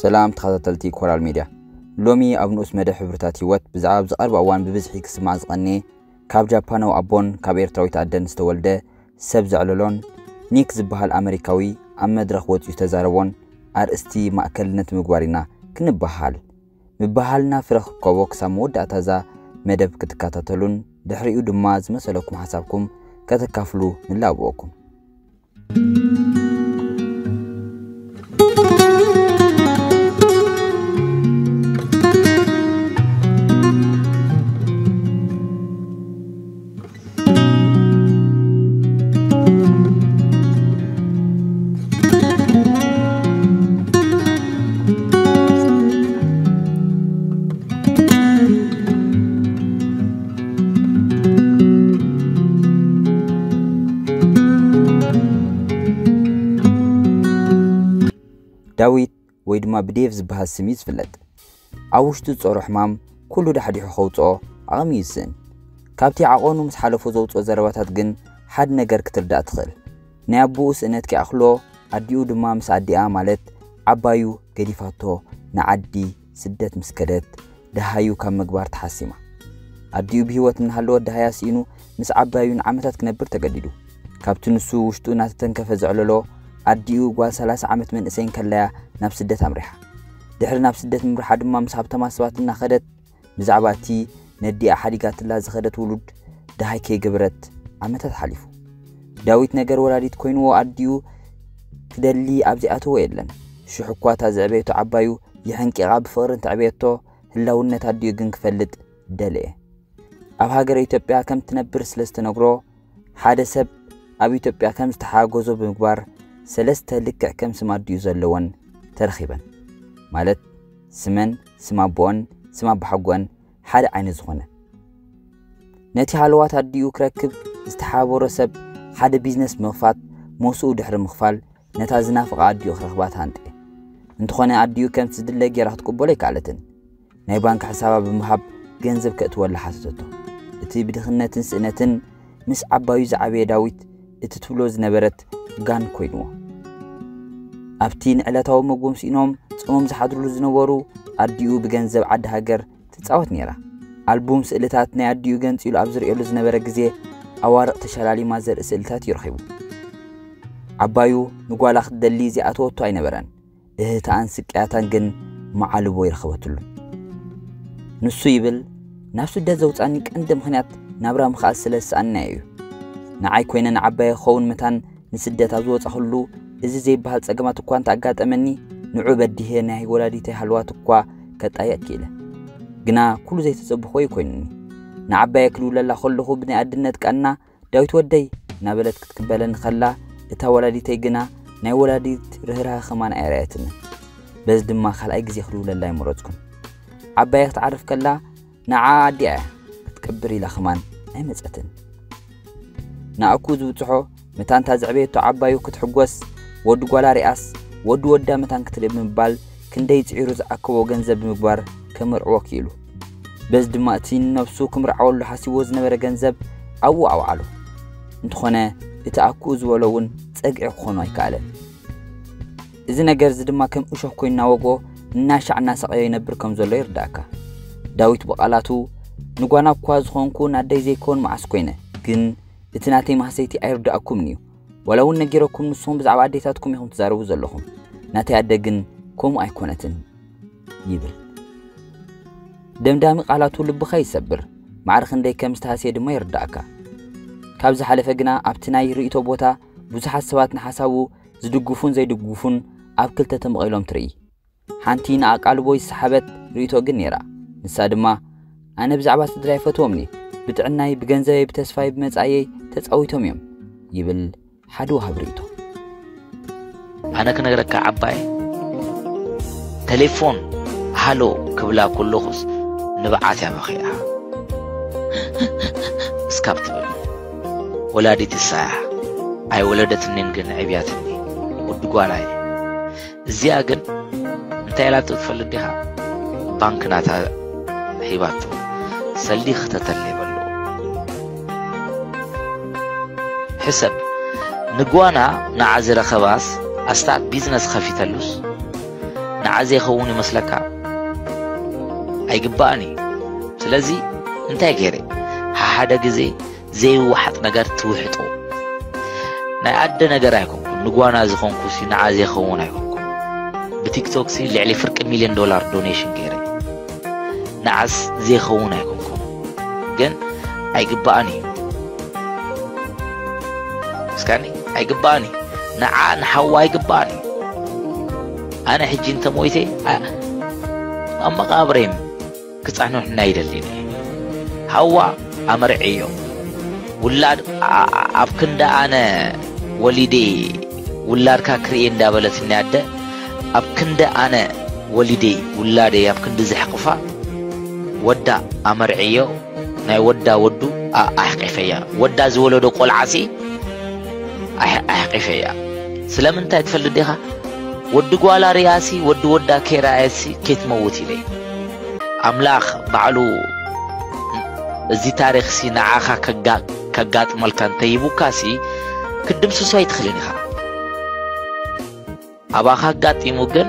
ሰላም ተኸታተልቲ ኮራል ሚድያ። ሎሚ ኣብ ንኡስ መደብ ሕብርታት ህይወት ብዛዕባ ኣብዚ ቀርቢ እዋን ብብዝሒ ክስማዕ ዝቐንየ ካብ ጃፓናዊ ኣቦን ካብ ኤርትራዊት ኣደን ዝተወልደ ሰብ ዘዕለሎን ኒክ ዝበሃል ኣመሪካዊ ኣብ መድረኽ ወጺኡ ዝተዛረቦን ኣርእስቲ ማእከልነት ምግባር ኢና ክንበሃል። ምበሃልና ፍረ ክርከቦ ክሳብ መወዳእታ እዛ መደብ ክትከታተሉን ድሕሪኡ ድማ ዝመሰለኩም ሓሳብኩም ከተካፍሉ ንላበወኩም። ዳዊት ወይ ድማ ብዴቭ ዝበሃል ስም እዩ ዝፍለጥ። ኣብ ውሽጡ ዝጸሮ ሕማም ኩሉ ዳሕዲሑ ከውጽኦ ዓቕሚ ይስእን። ካብቲ ዓቐኑ ምስ ሓለፎ ዘውጽኦ ዘረባታት ግን ሓደ ነገር ክትርዳእ ትኽእል። ናይ ኣቦኡ ስእነት ከይኣኽሎ ኣዲኡ ድማ ምስ ኣዲኣ ማለት ዓባዩ ገዲፋቶ ንዓዲ ስደት ምስ ከደት ደሃዩ ካብ ምግባር ተሓሲማ። ኣዲኡ ብህይወት እናሃለወት ደሃያ ስኢኑ ምስ ዓባዩ ንዓመታት ክነብር ተገዲዱ። ካብቲ ንሱ ውሽጡ እናተተንከፈ ዘዕለሎ ኣዲኡ ጓል ሰላሳ ዓመት መንእሰይ እንከለያ ናብ ስደት ኣምሪሓ። ድሕሪ ናብ ስደት ምምርሓ ድማ ምስ ሃብታማት ሰባት እናኸደት ብዛዕባ እቲ ነዲኣ ሓዲጋትላ ዝኸደት ውሉድ ደሃይ ከይገበረት ዓመታት ሓሊፉ። ዳዊት ነገር ወላዲት ኮይንዎ ኣዲኡ ክደሊ ኣብዚኣተዎ የለን። ሽሕ እኳ እታ ዘዕበየቶ ዓባዩ የሐንቂቓ ብፍቕሪ እንተዕበየቶ ህላውነት ኣዲኡ ግን ክፈልጥ ደለየ። ኣብ ሃገረ ኢትዮጵያ ከም ትነብር ስለ ዝተነግሮ ሓደ ሰብ ኣብ ኢትዮጵያ ከም ዝተሓጎዞ ብምግባር ሰለስተ ልክዕ ከም ስም ኣዲኡ ዘለወን ተረኺበን። ማለት ስመን ስም ኣቦኦን ስም ኣቦሓጎኦን ሓደ ዓይነት ዝኾነ። ነቲ ሃለዋት ኣዲኡ ክረክብ ዝተሓባበሮ ሰብ ሓደ ቢዝነስ ብምኽፋት ሞስኡ ድሕሪ ምኽፋል ነታ ዝናፍቓ ኣዲኡ ክረኽባ ተሃንጠየ። እንተኾነ ኣዲኡ ከምቲ ዝድለ ጌራ ክትቅበሎ ኣይከኣለትን። ናይ ባንክ ሕሳባ ብምሃብ ገንዘብ ከእትወላ ሓተተቶ። እቲ ብድኽነትን ስእነትን ምስ ዓባዩ ዝዓበየ ዳዊት እቲ ትብሎ ዝነበረት ጋን ኮይንዎ። ኣብቲ ንዕለታዊ ምግቦም ስኢኖም ጾሞም ዝሓድሩሉ ዝነበሩ ኣዲኡ ብገንዘብ ዓዲ ሃገር ትጻወት ነይራ። ኣልቡም ስእልታት ናይ ኣዲኡ ገንጺሉ ኣብ ዝርእየሉ ዝነበረ ግዜ ኣዋርቕ ተሸላሊማ ዘርኢ ስእልታት እዩ ረኺቡ። ዓባዩ ንጓላ ክትደሊ ዝኣተወቶ ኣይነበረን። እህህታኣን ስቅያታን ግን መዓልቦ ይረኸበትሉ። ንሱ ይብል፣ ናብ ስደት ዘውጻኒ ቀንዲ ምኽንያት ናብራ ምኽኣል ስለ ዝሰኣንናዮ እዩ። ንዓይ ኮይነ ንዓባየ ክኸውን መታን ንስደት ኣብ ዝወጻኹሉ፣ እዚ ዘይበሃል ጸገማት እኳ እንተኣጋጠመኒ፣ ንዑ በዲሄ ናይ ወላዲተይ ሃለዋት እኳ ከጣይቕ ክኢለ። ግና ኩሉ ዘይተጸበኽዎ እዩ ኮይኑኒ። ንዓባየ ክልውለላ ከለኹ ብናይ ኣድነት ቃና፣ "ዳዊት ወደይ" እናበለት ክትቅበለኒ ከላ፣ እታ ወላዲተይ ግና ናይ ወላዲት ርህራሀ ከማን ኣየርኣየትንን። በዚ ድማ ካልኣይ ግዜ ክልውለላ ኣይመረጽኩን። ዓባየ ክትዓርፍ ከላ፣ ንዓ ኣዲኣ እያ ክትቀብር ኢላ ከማን ኣይመጸትን። ንኣኩ ዝብጽሖ መታን እታ ዘዕበየቶ ዓባዩ ክትሕጎስ፣ ወዲ ጓላ ሪኣስ፣ ወዲ ወዳ መታን ክትርኢ ብምባል ክንደይ ጽዒሩ ዝኣከቦ ገንዘብ ብምግባር ከምርዕዎ ክኢሉ። በዚ ድማ እቲ ንነብሱ ክምርዓወሉ ሓሲብዎ ዝነበረ ገንዘብ ኣብኡ ኣውዓሎ። እንተኾነ እቲ ኣኩኡ ዝበሎ እውን ጸግዒ ክኾኖ ኣይከኣለን። እዚ ነገር እዚ ድማ ከም እሾኽ ኮይኑ እናወግኦ እናሻዕ እናሳቐዮ ይነብር ከም ዘሎ ይርዳእካ። ዳዊት ብቓላቱ፣ "ንጓና እኳ ዝኾንኩ ናደይ ዘይከውን መዓስ ኮይነ፣ ግን እቲ ናተይ ማህሰይቲ ኣይርዳእኩምን እዩ። ዋላ እውን ነጊረኩም፣ ንስኹም ብዛዕባ ኣዴታትኩም ኢኹም ትዛረቡ ዘለኹም። ናተይ ኣደ ግን ከምኡ ኣይኮነትን" ይብል። ደምዳሚ ቃላቱ ልብኻ ይሰብር፣ ማዕረ ክንደይ ከም ዝተሃስየ ድማ ይርዳእካ። ካብ ዝሓለፈ ግና ኣብቲ ናይ ርእይቶ ቦታ ብዙሓት ሰባት ንሓሳቡ ዝድግፉን ዘይድግፉን ኣብ ክልተ ተመቒሎም ትርኢ። ሓንቲ ንኣቃልቦ ዝሰሓበት ርእይቶ ግን ነይራ። ንሳ ድማ፣ "ኣነ ብዛዕባ ስድራይ ፈትዎም እየ። ብጥዕናይ፣ ብገንዘበይ፣ ብተስፋይ፣ ብመጻእየይ ተጻዊቶም እዮም" ይብል ሓደ ወሃቢ ርእይቶ። ኣነ ክነግረካ ዓባይ፣ ቴሌፎን ሃሎ ክብላ ከለኹስ ንብዓት እያ በኺዓ። እስካብ ትብል ወላዲት እሳያ ኣይወለደትኒን ግን ዕብያትኒ። ወዲ ጓላ እየ። እዚኣ ግን እንታይ ኢላ ትፈልጥ ዲኻ? ባንክ ናታ ሂባቶ ሰልዲ ክተተለይ በሎ። ሕሰብ፣ ንጓና ንዓ ዝረኸባስ ኣስታት ቢዝነስ ከፊተሉስ ንዓ ንዓ ዘይኸውን ይመስለካ? ኣይግባእን እዩ። ስለዚ እንታይ ገይረ? ሓደ ግዜ ዘይወሓጥ ነገር ትውሕጦ። ናይ ኣደ ነገር ኣይኮንኩን፣ ንጓና ዝኾንኩ ሲ ንዓ ዘይኸውን ኣይኮንኩን። ብቲክቶክ ሲ ልዕሊ ፍርቂ ሚልዮን ዶላር ዶኔሽን ገይረ። ንዓስ ዘይኸውን ኣይኮንኩን። ግን ኣይግባእን እዩ። እስካኒ ኣይግባእን እዩ። ንዓ ንሓዋ ኣይግባእን እዩ። ኣነ ሕጂ እንተሞይተ ኣ-፣ ኣብ መቓብረይ ክጻንሑና ይደሊኒ። ሓዋ ኣመርዕዮ። ውላድ ኣ-፣ ኣ-፣ ኣብ ክንዲ ኣነ ወሊደ ውላድካ ክርእየ እንዳበለትኒ ኣደ፣ ኣብ ክንዲ ኣነ ወሊደ ውላደይ ኣብ ክንዲ ዘሕቕፋ፣ ወዳ ኣመርዕዮ፣ ናይ ወዳ ወዱ ኣ-፣ ኣሕቂፈያ። ወዳ ዝወለዶ ቆልዓሲ ኣሕ-፣ ኣሕቂፈያ። ስለምንታይ ትፈልጥ ዲኻ? ወዲ ጓላ ርያሲ፣ ወዲ ወዳ ከይረኣየሲ ከይትመውት ኢለ። ኣምላኽ ባዕሉ እዚ ታሪኽሲ ንዓኻ ከጋ-፣ ከጋጥመልካ እንተሂቡካሲ ክትድምስሶ ኣይትኽእልን ኢኻ። ኣባኻ ኣጋጢሙ ግን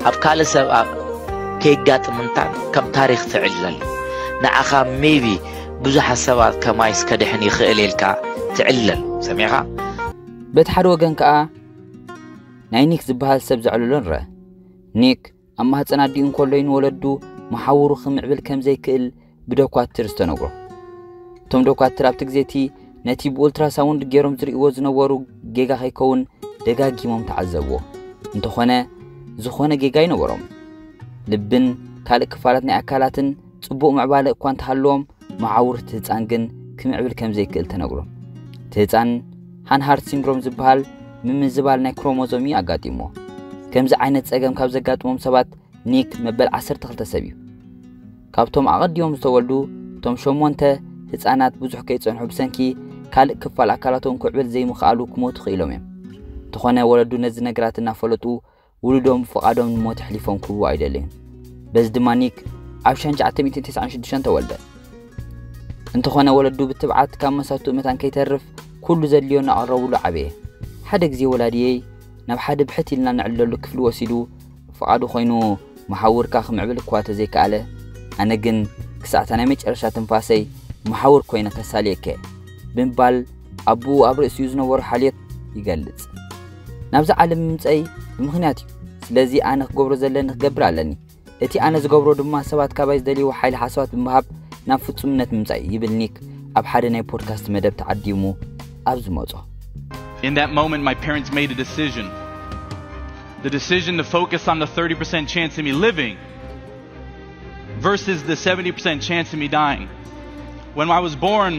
ኣብ ካልእ ሰብ ኣ-፣ ከየጋጥም እንታን ከም ታሪኽ ትዕለል። ንዓኻ ሜቢ ብዙሓት ሰባት ከማይስ ከድሕን ይኽእል ኢልካ ትዕለል። ሰሚዕኻ? በቲ ሓደ ወገን ከኣ ናይ ኒክ ዝበሃል ሰብ ዘዕልሎ ንረ። ኒክ ኣብ ማህጸን ኣዲኡ እንከሎ እዩ ንወለዱ መሓውሩ ክምዕብል ከም ዘይክእል ብዶኳትር ዝተነግሮ። እቶም ዶኳትር ኣብቲ ግዜ እቲ ነቲ ብኡልትራሳውንድ ገይሮም ዝርእይዎ ዝነበሩ ጌጋ ከይከውን ደጋጊሞም ተዓዘብዎ። እንተኾነ፣ ዝኾነ ጌጋ ኣይነበሮም። ልብን ካልእ ክፋላት ናይ ኣካላትን ጽቡቕ ምዕባለ እኳ እንተሃለዎም፣ መዓውር እቲ ህጻን ግን ክምዕብል ከም ዘይክእል ተነግሮ። እቲ ህጻን ሃንሃርት ሲንድሮም ዝበሃል ምምዝባል ናይ ክሮሞዞም እዩ ኣጋጢሞ። ከምዚ ዓይነት ጸገም ካብ ዘጋጥሞም ሰባት ኒክ መበል ዓሰርተ ክልተ ሰብ እዩ። ካብቶም ኣቐዲሞም ዝተወልዱ፣ እቶም ሸሞንተ ህጻናት ብዙሕ ከይጸንሑ ብሰንኪ ካልእ ክፋል ኣካላቶም ክዕብል ዘይምኽኣሉ ክሞቱ ክኢሎም እዮም። እንተኾነ ወለዱ ነዚ ነገራት እናፈለጡ ውሉዶም ብፍቓዶም ንሞት ኣሕሊፎም ክህቡ ኣይደለዩን። በዚ ድማ ኒክ ኣብ ሸንሻዓተ ሚእትን ተስዓን ሽዱሽተን ተወልደ። እንተኾነ ወለዱ ብትብዓት ካብ መሳቱኡ መታን ከይተርፍ ኩሉ ዘድልዮ እናቐረቡሉ ዓበየ። ሓደ ግዜ ወላድየይ ናብ ሓደ ብሕት ኢልና ንዕለሉ ክፍሊ ወሲዱ ፍቓዱ ኮይኑ መሓውርካ ክምዕብል እኳ ተዘይከኣለ፣ ኣነ ግን ክሳዕታ ናይ መጨረሻ ትንፋሰይ መሓውር ኮይነ ከሳልየከ ብምባል ኣቦኡ ኣብ ርእሲኡ ዝነበሮ ሓልዮት ይገልጽ። ናብዛ ዓለም ምምጸይ ብምኽንያት እዩ። ስለዚ ኣነ ክገብሮ ዘለኒ ክገብር ኣለኒ። እቲ ኣነ ዝገብሮ ድማ ሰባት ካባይ ዝደልይዎ ሓይሊ ሓሳባት ብምሃብ ናብ ፍጹምነት ምምጻእ እዩ ይብል ኒክ ኣብ ሓደ ናይ ፖድካስት መደብ ተዓዲሙ ኣብ ዝመጾ። In that moment, my parents made a decision. The decision to focus on the thirty percent chance of me living versus the seventy percent chance of me dying. When I was born,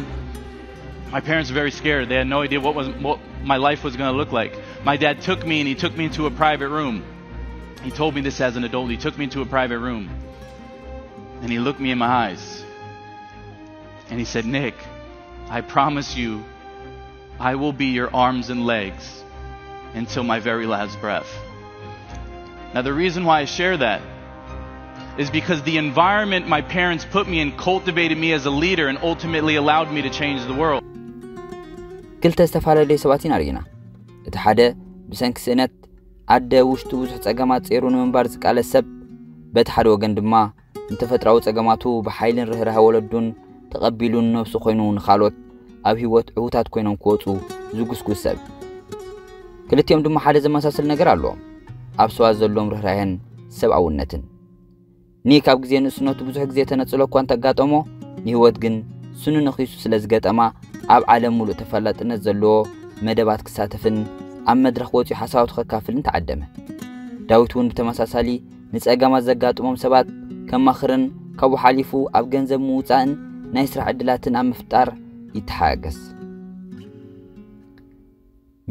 my parents were very scared. They had no idea what, was, what my life was going to look like. My dad took me and he took me into a private room. He told me this as an adult. He took me into a private room and he looked me in my eyes and he said, "Nick, I promise you I will be your arms and legs until my very last breath." Now, the reason why I share that is because the environment my parents put me in cultivated me as a leader and ultimately allowed me to change the world. ክልተ ዝተፈላለዩ ሰባት ኢና ርኢና። እቲ ሓደ ብሰንኪ ስእነት ኣደ ውሽጡ ብዙሕ ጸገማት ጸይሩ ንምንባር ዝቃለስ ሰብ፣ በቲ ሓደ ወገን ድማ ንተፈጥራዊ ጸገማቱ ብሓይልን ርህራሀ ወለዱን ተቐቢሉ ንነብሱ ኮይኑ ንኻልኦት ኣብ ህይወት ዕዉታት ኮይኖም ክወጹ ዝጉስጉስ ሰብ። ክልቲኦም ድማ ሓደ ዘመሳስል ነገር ኣለዎም፣ ኣብ ሰባት ዘለዎም ርህራሄን ሰብኣውነትን። ኒክ ኣብ ግዜ ንእስነቱ ብዙሕ ግዜ ተነጽሎ እኳ እንተጋጠሞ፣ ንህይወት ግን ስኑ ነኺሱ ስለ ዝገጠማ ኣብ ዓለም ሙሉእ ተፈላጥነት ዘለዎ መደባት ክሳተፍን ኣብ መድረኽ ወጺኡ ሓሳባቱ ከካፍልን ተዓደመ። ዳዊት እውን ብተመሳሳሊ ንጸገማት ዘጋጥሞም ሰባት ከማኽርን ካብኡ ሓሊፉ ኣብ ገንዘብ ምውጻእን ናይ ስራሕ ዕድላትን ኣብ ምፍጣር ይተሓጋገዝ።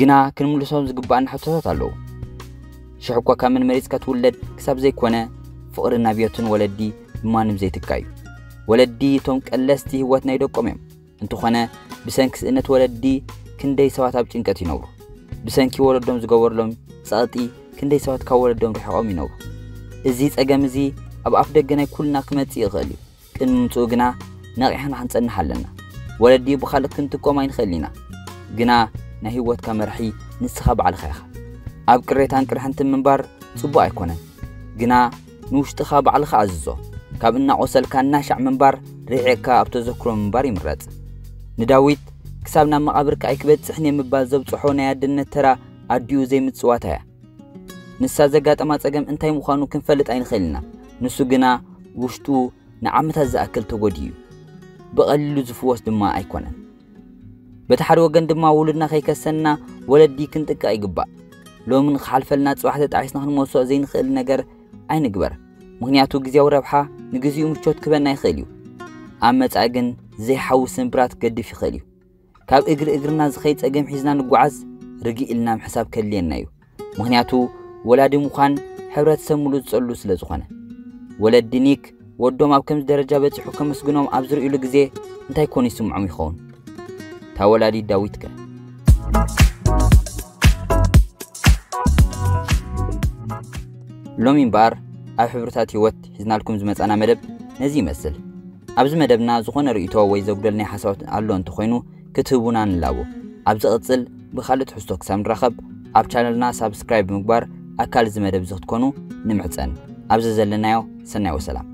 ግና ክንምልሶም ዝግባኣና ሕቶታት ኣለዉ። ሽሕ እኳ ካብ መን መሪጽካ ትውለድ ክሳብ ዘይኮነ ፍቕርን ኣብዮትን ወለዲ ብማንም ዘይትካ እዩ። ወለዲ እቶም ቀለስቲ ህይወት ናይ ደቆም እዮም። እንተኾነ ብሰንኪ ስእነት ወለዲ ክንደይ ሰባት ኣብ ጭንቀት ይነብሩ። ብሰንኪ ወለዶም ዝገበርሎም ጸቕጢ ክንደይ ሰባት ካብ ወለዶም ርሒቖም ይነብሩ። እዚ ጸገም እዚ ኣብ ኣፍ ደገ ናይ ኩልና ክመጽእ ይኽእል እዩ። ቅድሚ ምምጽኡ ግና ነቒሕና ክንጸንሕ ኣለና። ወለዲ ብኻልእ ክንትኮም ኣይንኽእልን ኢና። ግና ናይ ህይወትካ መርሒ ንስኻ ባዕልኻ ኢኻ። ኣብ ቅሬታን ቅርሕንትን ምንባር ጽቡቕ ኣይኮነን። ግና ንውሽጥኻ ባዕልኻ ኣዝዞ። ካብ እናቖሰልካ እናሻዕ ምንባር ርሒቕካ ኣብ ተዘክሮ ምንባር ይምረጽ። ንዳዊት ክሳብ ናብ መቓብርካ ኣይክበጽሕን እየ ምባል ዘብጽሖ ናይ ኣደነት ተራ ኣዲኡ ዘይምጽዋታ እያ። ንሳ ዘጋጠማ ጸገም እንታይ ምዃኑ ክንፈልጥ ኣይንኽእል ኢና። ንሱ ግና ውሽጡ ንዓመታት ዝኣክል ተጎዲኡ እዩ። ብቐሊሉ ዝፍወስ ድማ ኣይኮነን። በቲ ሓደ ወገን ድማ ውሉድና ከይከሰና ወለዲ ክንጥንቀቕ ይግባእ። ሎሚ ንኽሓልፈልና ጽባሕ ተጣዒስና ክንመልሶ ዘይንኽእል ነገር ኣይንግበር። ምኽንያቱ ግዜያዊ ረብሓ ንግዚኡ ምቾት ክበና ይኽእል እዩ። ኣብ መጻኢ ግን ዘይሓዊ ስንብራት ክገድፍ ይኽእል እዩ። ካብ እግሪ እግርና ዝኸይድ ጸገም ሒዝና ንጓዓዝ ርግእ ኢልና ምሕሳብ ከድልየና እዩ። ምኽንያቱ ወላዲ ምዃን ሕብረተሰብ ሙሉ ዝጸሉ ስለ ዝኾነ። ወለዲ ኒክ ወዶም ኣብ ከምዚ ደረጃ በጺሑ ከመስግኖም ኣብ ዝርእዩሉ ግዜ እንታይ ኮን ይስምዖም ይኸውን? እታ ወላዲት ዳዊት ከ? ሎሚ እምበኣር ኣብ ሕብርታት ህይወት ሒዝናልኩም ዝመጻና መደብ ነዚ ይመስል። ኣብዚ መደብና ዝኾነ ርእይቶ ወይ ዘጉደል ናይ ሓሳባት ኣሎ እንተኾይኑ ክትህቡና ንላቦ። ኣብ ዝቕጽል ብኻልእ ትሕዝቶ ክሳብ ንራኸብ ኣብ ቻነልና ሳብስክራይብ ብምግባር ኣካል እዚ መደብ እዚ ክትኮኑ ንምሕጸን። ኣብዚ ዘለናዮ ሰናይ ወሰላም።